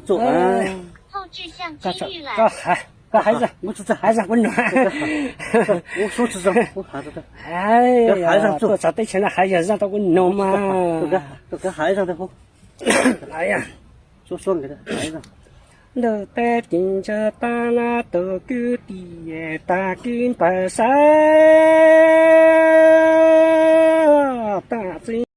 Koj hais, koj hais zaj, hais zaj kuv mloog. Tuaj txog teb chaws no hais zaj rau kuv mloog mas. Ntawm peb tis ntsa tag na, tus kwv tij tag kis npawg Xab, tag txiv